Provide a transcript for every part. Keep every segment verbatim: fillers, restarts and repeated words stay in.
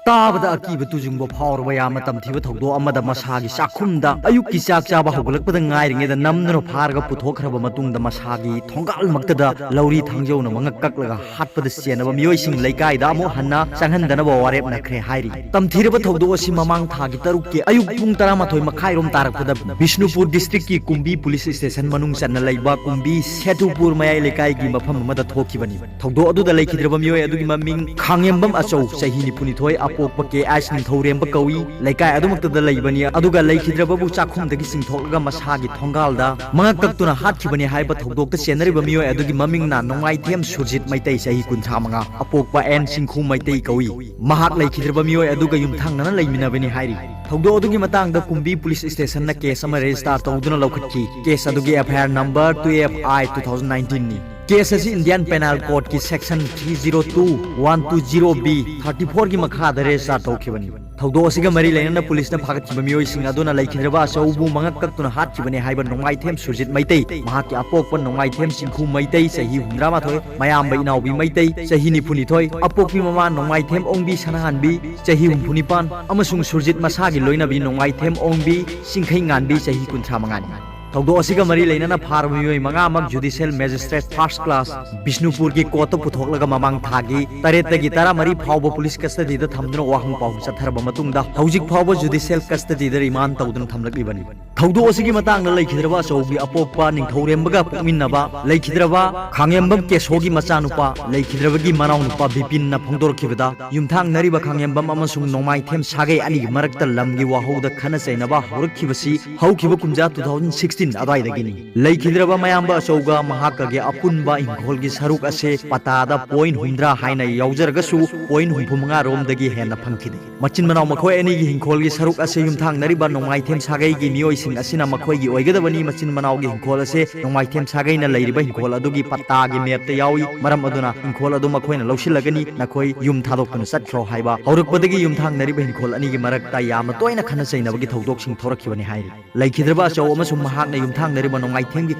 ꯇꯥꯕꯗ ꯑꯀꯤꯕ ꯇꯨꯖꯨꯡꯕ ꯐꯥꯎꯔꯕ ꯌꯥꯝꯅ ꯇꯝꯊꯤꯕ ꯊꯧꯗꯣꯛ ꯑꯃꯗ ꯃꯁꯥꯒꯤ ꯆꯥꯛꯈꯨꯝꯗ ꯑꯌꯨꯛꯀꯤ ꯆꯥꯛ ꯆꯥꯕ ꯍꯧꯒꯠꯂꯛꯄꯗ ꯉꯥꯏꯔꯤꯉꯩꯗ ꯅꯝꯗꯨꯅ ꯐꯥꯔꯒ ꯄꯨꯊꯣꯛꯈ꯭ꯔꯕ ꯃꯇꯨꯡꯗ ꯃꯁꯥꯒꯤ ꯊꯣꯡꯒꯥꯜꯃꯛꯇꯗ ꯂꯧꯔꯤ ꯊꯥꯡꯖꯧꯅ ꯃꯉꯛ ꯀꯛꯂꯒ ꯍꯥꯠꯄꯗ ꯆꯦꯟꯅꯕ ꯃꯤꯑꯣꯏꯁꯤꯡ ꯂꯩꯀꯥꯏꯗ ꯑꯃꯨꯛ ꯍꯟꯅ ꯆꯪꯍꯟꯗꯅꯕ ꯋꯥꯔꯦꯞꯅꯈ꯭ꯔꯦ ꯍꯥꯏꯔꯤ꯫ ꯇꯝꯊꯤꯔꯕ ꯊꯧꯗꯣꯛ ꯑꯁꯤ ꯃꯃꯥꯡ ꯊꯥꯒꯤ ꯇꯔꯨꯛꯀꯤ ꯑꯌꯨꯛ ꯄꯨꯡ ꯇꯔꯥꯃꯥꯊꯣꯏ ꯃꯈꯥꯏꯔꯣꯝ ꯇꯥꯔꯛꯄꯗ ꯕꯤꯁꯅꯨꯄꯨꯔ ꯗꯤꯁꯇ꯭ꯔꯤꯛꯀꯤ ꯀꯨꯝꯕꯤ ꯄꯨꯂꯤꯁ ꯁ꯭ꯇꯦꯁꯟ ꯃꯅꯨꯡ ꯆꯟꯅ ꯂꯩꯕ ꯀꯨꯝꯕꯤ ꯁꯦꯇꯨꯄꯨꯔ ꯃꯌꯥꯏ ꯂꯩꯀꯥꯏꯒꯤ ꯃꯐꯝ ꯑꯃꯗ ꯊꯣꯛꯈꯤꯕꯅꯤ꯫ ꯊꯧꯗꯣꯛ ꯑꯗꯨꯗ ꯂꯩꯈꯤꯗ꯭ꯔꯕ ꯃꯤꯑꯣꯏ ꯑꯗꯨꯒꯤ ꯃꯃꯤꯡ ꯈꯥꯡꯉꯦꯝꯕꯝ ꯑꯆꯧ, ꯆꯍꯤ ꯅꯤꯐꯨꯅꯤꯊꯣꯏ, ꯑꯄꯣꯛꯄ ꯀꯦ ꯑꯥꯏꯁ ꯅꯤꯡꯊꯧꯔꯦꯝꯕ ꯀꯧꯏ, ꯂꯩꯀꯥꯏ ꯑꯗꯨꯃꯛꯇꯗ ꯂꯩꯕꯅꯤ꯫ ꯑꯗꯨꯒ ꯂꯩꯈꯤꯗ꯭ꯔꯕꯕꯨ ꯆꯥꯛꯈꯨꯝꯗꯒꯤ ꯆꯤꯡꯊꯣꯛꯂꯒ ꯃꯁꯥꯒꯤ ꯊꯣꯡꯒꯥꯜꯗ ꯃꯉꯛ ꯀꯛꯇꯨꯅ ꯍꯥꯠꯈꯤꯕꯅꯤ ꯍꯥꯏꯕ ꯊꯧꯗꯣꯛꯇ ꯆꯦꯟꯅꯔꯤꯕ ꯃꯤꯑꯣꯏ ꯑꯗꯨꯒꯤ ꯃꯃꯤꯡꯅ ꯅꯣꯡꯃꯥꯏꯊꯦꯝ ꯁꯨꯔꯖꯤꯠ ꯃꯩꯇꯩ, ꯆꯍꯤ ꯀꯨꯟꯊ꯭ꯔꯥ ꯃꯉꯥ, ꯑꯄꯣꯛꯄ ꯑꯦꯟ ꯆꯤꯡꯈꯨ ꯃꯩꯇꯩ ꯀꯧꯏ꯫ ꯃꯍꯥꯛ ꯂꯩꯈꯤꯗ꯭ꯔꯕ ꯃꯤꯑꯣꯏ ꯑꯗꯨꯒ ꯌꯨꯝꯊꯪꯅꯅ ꯂꯩꯃꯤꯟꯅꯕꯅꯤ ꯍꯥꯏꯔꯤ꯫ ꯊꯧꯗꯣꯛ ꯑꯗꯨꯒꯤ ꯃꯇꯥꯡꯗ ꯀꯨꯝꯕꯤ ꯄꯨꯂꯤꯁ ꯁ꯭ꯇꯦꯁꯟꯅ ꯀꯦꯁ ꯑꯃ ꯔꯦꯖꯤꯁꯇꯥꯔ ꯇꯧꯗꯨꯅ ꯂꯧꯈꯠꯈꯤ꯫ ꯀꯦꯁ ꯑꯗꯨꯒꯤ F I R number two F I two thousand ꯅꯥꯏꯟꯇꯤꯟꯅꯤ꯫ ꯀꯦꯁ ꯑꯁꯤ ꯏꯟꯗꯤꯌꯟ ꯄꯦꯅꯥꯜ ꯀꯣꯗꯀꯤ section three zero two, one two zero B, thirty ꯐꯣꯔꯒꯤ ꯃꯈꯥꯗ ꯔꯦꯖꯤꯁꯇꯥꯔ ꯇꯧꯈꯤꯕꯅꯤ꯫ ꯊꯧꯗꯣꯛ ꯑꯁꯤꯒ ꯃꯔꯤ ꯂꯩꯅꯅ ꯄꯨꯂꯤꯁꯅ ꯐꯥꯒꯠꯈꯤꯕ ꯃꯤꯑꯣꯏꯁꯤꯡ ꯑꯗꯨꯅ ꯂꯩꯈꯤꯗ꯭ꯔꯕ ꯑꯆꯧꯕꯨ ꯃꯉꯛ ꯀꯛꯇꯨꯅ ꯍꯥꯠꯈꯤꯕꯅꯤ ꯍꯥꯏꯕ ꯅꯣꯡꯃꯥꯏꯊꯦꯝ ꯁꯨꯔꯖꯤꯠ ꯃꯩꯇꯩ, ꯃꯍꯥꯛꯀꯤ ꯑꯄꯣꯛꯄ ꯅꯣꯡꯃꯥꯏꯊꯦꯝ ꯆꯤꯡꯈꯨ ꯃꯩꯇꯩ, ꯆꯍꯤ ꯍꯨꯝꯗ꯭ꯔꯥ ꯃꯥꯊꯣꯏ, ꯃꯌꯥꯝꯕ ꯏꯅꯥꯎꯕꯤ ꯃꯩꯇꯩ, ꯆꯍꯤ ꯅꯤꯐꯨꯅꯤꯊꯣꯏ, ꯑꯄꯣꯛꯄꯤ ꯃꯃꯥ ꯅꯣꯡꯃꯥꯏꯊꯦꯝ ꯑꯣꯡꯕꯤ ꯁꯅꯥꯍꯟꯕꯤ, ꯆꯍꯤ ꯍꯨꯝꯐꯨ ꯅꯤꯄꯥꯟ, ꯑꯃꯁꯨꯡ ꯁꯨꯔꯖꯤꯠ ꯃꯁꯥꯒꯤ ꯂꯣꯏꯅꯕꯤ ꯅꯣꯡꯃꯥꯏꯊꯦꯝ ꯑꯣꯡꯕꯤ ꯆꯤꯡꯈꯩ ꯉꯥꯟꯕꯤ, ꯆꯍꯤ ꯀꯨꯟꯊ꯭ꯔꯥ ꯃꯉꯥꯅꯤ꯫ ꯊꯧꯗꯣꯛ ꯑꯁꯤꯒ ꯃꯔꯤ ꯂꯩꯅꯅ ꯐꯥꯔꯕ ꯃꯤꯑꯣꯏ ꯃꯉꯥꯃꯛ ꯖꯨꯗꯤꯁꯤꯌꯦꯜ ꯃꯦꯖꯤꯁꯇ꯭ꯔꯦꯠ ꯐꯥꯔꯁ ꯀ꯭ꯂꯥꯁ ꯕꯤꯁꯅꯨꯄꯨꯔꯒꯤ ꯀꯣꯔꯠꯇ ꯄꯨꯊꯣꯛꯂꯒ ꯃꯃꯥꯡ ꯊꯥꯒꯤ ꯇꯔꯦꯠꯇꯒꯤ ꯇꯔꯥꯃꯔꯤ ꯐꯥꯎꯕ ꯄꯨꯂꯤꯁ ꯀꯁꯇꯗꯤꯗ ꯊꯝꯗꯨꯅ ꯋꯥꯍꯪ ꯄꯥꯎꯍꯪ ꯆꯠꯊꯔꯕ ꯃꯇꯨꯡꯗ ꯍꯧꯖꯤꯛ ꯐꯥꯎꯕ ꯖꯨꯗꯤꯁꯤꯌꯦꯜ ꯀꯁꯇꯗꯤꯗ ꯔꯤꯃꯥꯟ ꯇꯧꯗꯨꯅ ꯊꯝꯂꯛꯂꯤꯕꯅꯤ꯫ ꯊꯧꯗꯣꯛ ꯑꯁꯤꯒꯤ ꯃꯇꯥꯡꯗ ꯂꯩꯈꯤꯗ꯭ꯔꯕ ꯑꯆꯧꯕꯤ ꯑꯄꯣꯛꯄ ꯅꯤꯡꯊꯧꯔꯦꯝꯕꯒ ꯄꯣꯛꯃꯤꯟꯅꯕ ꯂꯩꯈꯤꯗ꯭ꯔꯕ ꯈꯥꯡꯉꯦꯝꯕꯝ ꯀꯦꯁꯣꯒꯤ ꯃꯆꯥꯅꯨꯄꯥ ꯂꯩꯈꯤꯗ꯭ꯔꯕꯒꯤ ꯃꯅꯥꯎꯅꯨꯄꯥ ꯕꯤꯄꯤꯟꯅ ꯐꯣꯡꯗꯣꯔꯛꯈꯤꯕꯗ, ꯌꯨꯝꯊꯥꯡꯅꯔꯤꯕ ꯈꯥꯡꯉꯦꯝꯕꯝ ꯑꯃꯁꯨꯡ ꯅꯣꯡꯃꯥꯏꯊꯦꯝ ꯁꯥꯒꯩ ꯑꯅꯤꯒꯤ ꯃꯔꯛꯇ ꯂꯝꯒꯤ ꯋꯥꯍꯧꯗ ꯈꯠꯅ ꯆꯩꯅꯕ ꯍꯧꯔꯛꯈꯤꯕꯁꯤ ꯍꯧꯈꯤꯕ ꯀꯨꯝꯖꯥ ꯇꯨ ꯊꯥꯎꯖꯟ ꯁꯤꯛꯁꯇꯤꯟ ꯑꯗꯨꯋꯥꯏꯗꯒꯤꯅꯤ꯫ ꯂꯩꯈꯤꯗ꯭ꯔꯕ ꯃꯌꯥꯝꯕ ꯑꯆꯧꯒ ꯃꯍꯥꯛꯀꯒꯤ ꯑꯄꯨꯟꯕ ꯏꯪꯈꯣꯜꯒꯤ ꯁꯔꯨꯛ ꯑꯁꯦ ꯄꯇꯥꯗ ꯄꯣꯏꯟ ꯍꯨꯝꯗ꯭ꯔꯥ ꯍꯥꯏꯅ ꯌꯥꯎꯖꯔꯒꯁꯨ, ꯄꯣꯏꯟ ꯍꯨꯝꯐꯨ ꯃꯉꯥ ꯔꯣꯝꯗꯒꯤ ꯍꯦꯟꯅ ꯐꯪꯈꯤꯗꯦ꯫ ꯃꯆꯤꯟ ꯃꯅꯥꯎ ꯃꯈꯣꯏ ꯑꯅꯤꯒꯤ ꯍꯤꯡꯈꯣꯜꯒꯤ ꯁꯔꯨꯛ ꯑꯁꯦ ꯌꯨꯝꯊꯥꯡꯅꯔꯤꯕ ꯅꯣꯡꯃꯥꯏꯊꯦꯝ ꯁꯥꯒꯩꯒꯤ ꯃꯤꯑꯣꯏꯁꯤꯡ ꯑꯁꯤꯅ ꯃꯈꯣꯏꯒꯤ ꯑꯣꯏꯒꯗꯕꯅꯤ꯫ ꯃꯆꯤꯟ ꯃꯅꯥꯎꯒꯤ ꯍꯤꯡꯈꯣꯜ ꯑꯁꯦ ꯅꯣꯡꯃꯥꯏꯊꯦꯝ ꯁꯥꯒꯩꯅ ꯂꯩꯔꯤꯕ ꯍꯤꯡꯈꯣꯜ ꯑꯗꯨꯒꯤ ꯄꯠꯇꯥꯒꯤ ꯃꯦꯞꯇ ꯌꯥꯎꯏ꯫ ꯃꯔꯝ ꯑꯗꯨꯅ ꯍꯤꯡꯈꯣꯜ ꯑꯗꯨ ꯃꯈꯣꯏꯅ ꯂꯧꯁꯤꯜꯂꯒꯅꯤ, ꯅꯈꯣꯏ ꯌꯨꯝ ꯊꯥꯗꯣꯛꯇꯨꯅ ꯆꯠꯈ꯭ꯔꯣ ꯍꯥꯏꯕ ꯍꯧꯔꯛꯄꯗꯒꯤ ꯌꯨꯝꯊꯥꯡꯅꯔꯤꯕ ꯍꯤꯡꯈꯣꯜ ꯑꯅꯤꯒꯤ ꯃꯔꯛꯇ ꯌꯥꯝꯅ ꯇꯣꯏꯅ ꯈꯠꯅ ꯆꯩꯅꯕꯒꯤ ꯊꯧꯗꯣꯛꯁꯤꯡ ꯊꯣꯔꯛꯈꯤꯕꯅꯤ ꯍꯥꯏꯔꯤ꯫ ꯂꯩꯈꯤꯗ꯭ꯔꯕ ꯑꯆꯧ ꯑꯃꯁꯨꯡ ꯃꯍꯥꯛ ꯌꯨꯝꯊꯥꯡꯅꯔꯤꯕ ꯅꯣꯡꯃꯥꯏꯊꯦꯝꯒꯤ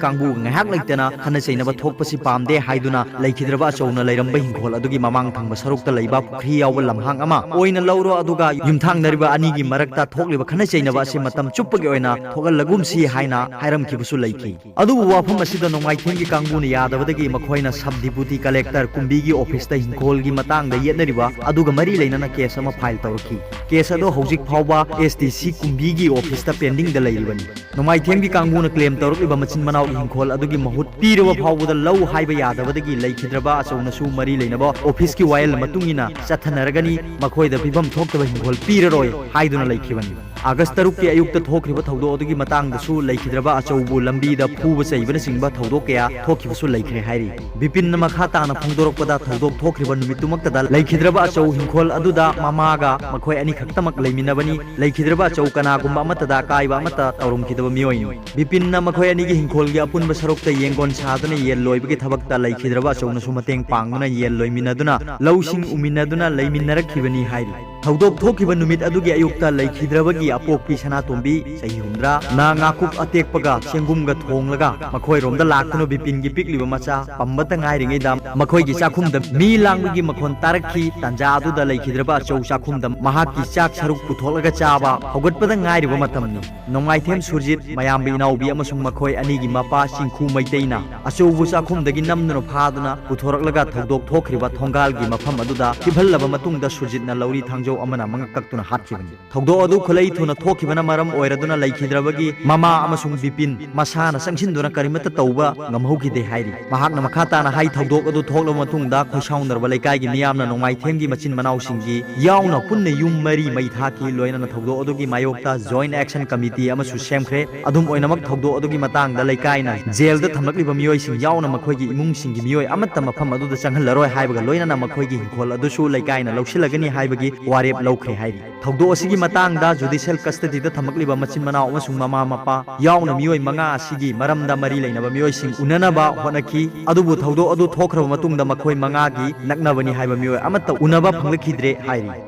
ꯀꯥꯡꯕꯨꯒ ꯉꯥꯏꯍꯥꯛ ꯂꯩꯇꯅ ꯈꯠꯅ ꯆꯩꯅꯕ ꯊꯣꯛꯄꯁꯤ ꯄꯥꯝꯗꯦ ꯍꯥꯏꯗꯨꯅ ꯂꯩꯈꯤꯗ꯭ꯔꯕ ꯑꯆꯧꯅ ꯂꯩꯔꯝꯕ ꯍꯤꯡꯈꯣꯜ ꯑꯗꯨꯒꯤ ꯃꯃꯥꯡ ꯊꯪꯕ ꯁꯔꯨꯛꯇ ꯂꯩꯕ ꯄꯨꯈ꯭ꯔꯤ ꯌꯥꯎꯕ ꯂꯝꯍꯥꯡ ꯑꯃ ꯑꯣꯏꯅ ꯂꯧꯔꯣ, ꯑꯗꯨꯒ ꯌꯨꯝꯊꯥꯡꯅꯔꯤꯕ ꯑꯅꯤꯒꯤ ꯃꯔꯛꯇ ꯊꯣꯛꯂꯤꯕ ꯈꯠꯅ ꯆꯩꯅꯕ ꯑꯁꯤ ꯃꯇꯝ ꯆꯨꯞꯄꯒꯤ ꯑꯣꯏꯅ ꯊꯣꯛꯍꯜꯂꯒꯨꯝꯁꯤ ꯍꯥꯏꯅ ꯍꯥꯏꯔꯝꯈꯤꯕꯁꯨ ꯂꯩꯈꯤ꯫ ꯑꯗꯨꯕꯨ ꯋꯥꯐꯝ ꯑꯁꯤꯗ ꯅꯣꯡꯃꯥꯏꯊꯦꯝꯒꯤ ꯀꯥꯡꯕꯨꯅ ꯌꯥꯗꯕꯗꯒꯤ ꯃꯈꯣꯏꯅ sub deputy collector ꯀꯨꯝꯕꯤꯒꯤ ꯑꯣꯐꯤꯁꯇ ꯍꯤꯡꯈꯣꯜꯒꯤ ꯃꯇꯥꯡꯗ ꯌꯦꯠꯅꯔꯤꯕ ꯑꯗꯨꯒ ꯃꯔꯤ ꯂꯩꯅꯅ ꯀꯦꯁ ꯑꯃ ꯐꯥꯏꯜ ꯇꯧꯔꯛꯈꯤ꯫ ꯀꯦꯁ ꯑꯗꯣ ꯍꯧꯖꯤꯛ ꯐꯥꯎꯕ S D C ꯀꯨꯝꯕꯤꯒꯤ ꯑꯣꯐꯤꯁꯇ ꯄꯦꯟꯗꯤꯡꯗ ꯂꯩꯔꯤꯕꯅꯤ꯫ ꯅꯣꯡꯃꯥꯏꯊꯦꯝꯒꯤ ꯀꯥꯡꯕꯨꯅ ꯀ꯭ꯂꯦꯝ ꯇꯧꯔꯛꯂꯤꯕ ꯃꯆꯤꯟ ꯃꯅꯥꯎꯒꯤ ꯍꯤꯡꯈꯣꯜ ꯑꯗꯨꯒꯤ ꯃꯍꯨꯠ ꯄꯤꯔꯕ ꯐꯥꯎꯕꯗ ꯂꯧ ꯍꯥꯏꯕ ꯌꯥꯗꯕꯗꯒꯤ ꯂꯩꯈꯤꯗ꯭ꯔꯕ ꯑꯆꯧꯅꯁꯨ ꯃꯔꯤ ꯂꯩꯅꯕ ꯑꯣꯐꯤꯁꯀꯤ ꯋꯥꯌꯦꯜ ꯃꯇꯨꯡ ꯏꯟꯅ ꯆꯠꯊꯅꯔꯒꯅꯤ, ꯃꯈꯣꯏꯗ ꯄꯤꯐꯝ ꯊꯣꯛꯇꯕ ꯍꯤꯡꯈꯣꯜ ꯄꯤꯔꯔꯣꯏ ꯍꯥꯏꯗꯨꯅ ꯂꯩꯈꯤꯕꯅꯤ꯫ ꯑꯥꯒꯁ ꯇꯔꯨꯛꯀꯤ ꯑꯌꯨꯛꯇ ꯊꯣꯛꯈ꯭ꯔꯤꯕ ꯊꯧꯗꯣꯛ ꯑꯗꯨꯒꯤ ꯃꯇꯥꯡꯗꯁꯨ ꯂꯩꯈꯤꯗ꯭ꯔꯕ ꯑꯆꯧꯕꯨ ꯂꯝꯕꯤꯗ ꯐꯨꯕ ꯆꯩꯕꯅꯆꯤꯡꯕ ꯊꯧꯗꯣꯛ ꯀꯌꯥ ꯊꯣꯛꯈꯤꯕꯁꯨ ꯂꯩꯈ꯭ꯔꯦ ꯍꯥꯏꯔꯤ꯫ ꯕꯤꯄꯤꯟꯅ ꯃꯈꯥ ꯇꯥꯅ ꯐꯣꯡꯗꯣꯔꯛꯄꯗ, ꯊꯧꯗꯣꯛ ꯊꯣꯛꯈ꯭ꯔꯤꯕ ꯅꯨꯃꯤꯠꯇꯨꯃꯛꯇꯗ ꯂꯩꯈꯤꯗ꯭ꯔꯕ ꯑꯆꯧ ꯍꯤꯡꯈꯣꯜ ꯑꯗꯨꯗ ꯃꯃꯥꯒ ꯃꯈꯣꯏ ꯑꯅꯤꯈꯛꯇꯃꯛ ꯂꯩꯃꯤꯟꯅꯕꯅꯤ꯫ ꯂꯩꯈꯤꯗ꯭ꯔꯕ ꯑꯆꯧ ꯀꯅꯥꯒꯨꯝꯕ ꯑꯃꯠꯇꯗ ꯑꯀꯥꯏꯕ ꯑꯃꯠꯇ ꯇꯧꯔꯝꯈꯤꯗꯕ ꯃꯤꯑꯣꯏꯅꯤ꯫ ꯕꯤꯄꯤꯟꯅ ꯃꯈꯣꯏ ꯑꯅꯤꯒꯤ ꯍꯤꯡꯈꯣꯜꯒꯤ ꯑꯄꯨꯟꯕ ꯁꯔꯨꯛꯇ ꯌꯦꯟꯒꯣꯟ ꯁꯥꯗꯨꯅ ꯌꯦꯟ ꯂꯣꯏꯕꯒꯤ ꯊꯕꯛꯇ ꯂꯩꯈꯤꯗ꯭ꯔꯕ ꯑꯆꯧꯅꯁꯨ ꯃꯇꯦꯡ ꯄꯥꯡꯗꯨꯅ ꯌꯦꯟ ꯂꯣꯏꯃꯤꯟꯅꯗꯨꯅ ꯂꯧꯁꯤꯡ ꯎꯃꯤꯟꯅꯗꯨꯅ ꯂꯩꯃꯤꯟꯅꯔꯛꯈꯤꯕꯅꯤ ꯍꯥꯏꯔꯤ꯫ ꯊꯧꯗꯣꯛ ꯊꯣꯛꯈꯤꯕ ꯅꯨꯃꯤꯠ ꯑꯗꯨꯒꯤ ꯑꯌꯨꯛꯇ ꯂꯩꯈꯤꯗ꯭ꯔꯕꯒꯤ ꯑꯄꯣꯛꯄꯤ ꯁꯅꯥꯇꯣꯝꯕꯤ, ꯆꯍꯤ ꯍꯨꯝꯗ꯭ꯔꯥ, ꯅ ꯉꯥꯀꯨꯞ ꯑꯇꯦꯛꯄꯒ ꯆꯦꯡꯒꯨꯝꯒ ꯊꯣꯡꯂꯒ ꯃꯈꯣꯏꯔꯣꯝꯗ ꯂꯥꯛꯇꯨꯅ ꯕꯤꯄꯤꯟꯒꯤ ꯄꯤꯛꯂꯤꯕ ꯃꯆꯥ ꯄꯝꯕꯇ ꯉꯥꯏꯔꯤꯉꯩꯗ ꯃꯈꯣꯏꯒꯤ ꯆꯥꯛꯈꯨꯝꯗ ꯃꯤ ꯂꯥꯡꯕꯒꯤ ꯃꯈꯣꯟ ꯇꯥꯔꯛꯈꯤ꯫ ꯇꯥꯟꯖꯥ ꯑꯗꯨꯗ ꯂꯩꯈꯤꯗ꯭ꯔꯕ ꯑꯆꯧ ꯆꯥꯛꯈꯨꯝꯗ ꯃꯍꯥꯛꯀꯤ ꯆꯥꯛ ꯁꯔꯨꯛ ꯄꯨꯊꯣꯛꯂꯒ ꯆꯥꯕ ꯍꯧꯒꯠꯄꯗ ꯉꯥꯏꯔꯤꯕ ꯃꯇꯝꯅꯤ꯫ ꯅꯣꯡꯃꯥꯏꯊꯦꯝ ꯁꯨꯔꯖꯤꯠ, ꯃꯌꯥꯝꯕ ꯏꯅꯥꯎꯕꯤ ꯑꯃꯁꯨꯡ ꯃꯈꯣꯏ ꯑꯅꯤꯒꯤ ꯃꯄꯥ ꯆꯤꯡꯈꯨ ꯃꯩꯇꯩꯅ ꯑꯆꯧꯕ ꯆꯥꯛꯈꯨꯝꯗꯒꯤ ꯅꯝꯗꯨꯅ ꯐꯥꯗꯨꯅ ꯄꯨꯊꯣꯔꯛꯂꯒ ꯊꯧꯗꯣꯛ ꯊꯣꯛꯈ꯭ꯔꯤꯕ ꯊꯣꯡꯒꯥꯜꯒꯤ ꯃꯐꯝ ꯑꯗꯨꯗ ꯍꯤꯞꯍꯜꯂꯕ ꯃꯇꯨꯡꯗ ꯁꯨꯔꯖꯤꯠꯅ ꯂꯧꯔꯤ ꯊꯥꯡꯖꯧ ꯑꯃꯅ ꯃꯉꯛ ꯀꯛꯇꯨꯅ ꯍꯥꯠꯈꯤꯕꯅꯤ꯫ ꯊꯧꯗꯣꯛ ꯑꯗꯨ ꯈꯨꯠꯂꯩ ꯊꯨꯅ ꯊꯣꯛꯈꯤꯕꯅ ꯃꯔꯝ ꯑꯣꯏꯔꯗꯨꯅ ꯂꯩꯈꯤꯗ꯭ꯔꯕꯒꯤ ꯃꯃꯥ ꯑꯃꯁꯨꯡ ꯕꯤꯄꯤꯟ ꯃꯁꯥꯅ ꯆꯪꯁꯤꯟꯗꯨꯅ ꯀꯔꯤꯃꯠꯇ ꯇꯧꯕ ꯉꯝꯍꯧꯈꯤꯗꯦ ꯍꯥꯏꯔꯤ꯫ ꯃꯍꯥꯛꯅ ꯃꯈꯥ ꯇꯥꯅ ꯍꯥꯏ, ꯊꯧꯗꯣꯛ ꯑꯗꯨ ꯊꯣꯛꯂꯕ ꯃꯇꯨꯡꯗ ꯈꯣꯏꯁꯥꯎꯅꯔꯕ ꯂꯩꯀꯥꯏꯒꯤ ꯃꯤꯌꯥꯝꯅ ꯅꯣꯡꯃꯥꯏꯊꯦꯝꯒꯤ ꯃꯆꯤꯟ ꯃꯅꯥꯎꯁꯤꯡꯒꯤ ꯌꯥꯎꯅ ꯄꯨꯟꯅ ꯌꯨꯝ ꯃꯔꯤ ꯃꯩ ꯊꯥꯈꯤ꯫ ꯂꯣꯏꯅꯅ ꯊꯧꯗꯣꯛ ꯑꯗꯨꯒꯤ ꯃꯥꯌꯣꯛꯇ Joint Action Committee ꯑꯃꯁꯨ ꯁꯦꯝꯈ꯭ꯔꯦ꯫ ꯑꯗꯨꯝ ꯑꯣꯏꯅꯃꯛ, ꯊꯧꯗꯣꯛ ꯑꯗꯨꯒꯤ ꯃꯇꯥꯡꯗ ꯂꯩꯀꯥꯏꯅ ꯖꯦꯜꯗ ꯊꯝꯂꯛꯂꯤꯕ ꯃꯤꯑꯣꯏꯁꯤꯡ ꯌꯥꯎꯅ ꯃꯈꯣꯏꯒꯤ ꯏꯃꯨꯡꯁꯤꯡꯒꯤ ꯃꯤꯑꯣꯏ ꯑꯃꯠꯇ ꯃꯐꯝ ꯑꯗꯨꯗ ꯆꯪꯍꯜꯂꯔꯣꯏ ꯍꯥꯏꯕꯒ ꯂꯣꯏꯅꯅ ꯃꯈꯣꯏꯒꯤ ꯍꯤꯡꯈꯣꯜ ꯑꯗꯨꯁꯨ ꯂꯩꯀꯥꯏꯅ ꯂꯧꯁꯤꯜꯂꯒꯅꯤ ꯍꯥꯏꯕꯒꯤ ꯋꯥꯔꯦꯞ ꯂꯧꯈ꯭ꯔꯦ ꯍꯥꯏꯔꯤ꯫ ꯊꯧꯗꯣꯛ ꯑꯁꯤꯒꯤ ꯃꯇꯥꯡꯗ judicial custodyꯗ ꯊꯝꯂꯛꯂꯤꯕ ꯃꯆꯤꯟ ꯃꯅꯥꯎ ꯑꯃꯁꯨꯡ ꯃꯃꯥ ꯃꯄꯥ ꯌꯥꯎꯅ ꯃꯤꯑꯣꯏ ꯃꯉꯥ ꯑꯁꯤꯒꯤ ꯃꯔꯝꯗ ꯃꯔꯤ ꯂꯩꯅꯕ ꯃꯤꯑꯣꯏꯁꯤꯡ ꯎꯅꯅꯕ ꯍꯣꯠꯅꯈꯤ꯫ ꯑꯗꯨꯕꯨ ꯊꯧꯗꯣꯛ ꯑꯗꯨ ꯊꯣꯛꯈ꯭ꯔꯕ ꯃꯇꯨꯡꯗ ꯃꯈꯣꯏ ꯃꯉꯥꯒꯤ ꯅꯛꯅꯕꯅꯤ ꯍꯥꯏꯕ ꯃꯤꯑꯣꯏ ꯑꯃꯠꯇ ꯎꯅꯕ ꯐꯪꯂꯛꯈꯤꯗ꯭ꯔꯦ ꯍꯥꯏꯔꯤ꯫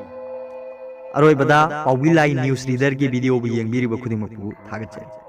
ꯑꯔꯣꯏꯕꯗ ꯄꯥꯎꯕꯤ ꯂꯥꯏ news readerꯒꯤ videoꯕꯨ ꯌꯦꯡꯕꯤꯔꯤꯕ ꯈꯨꯗꯤꯡꯃꯛꯄꯨ ꯊꯥꯒꯠꯆꯔꯤ꯫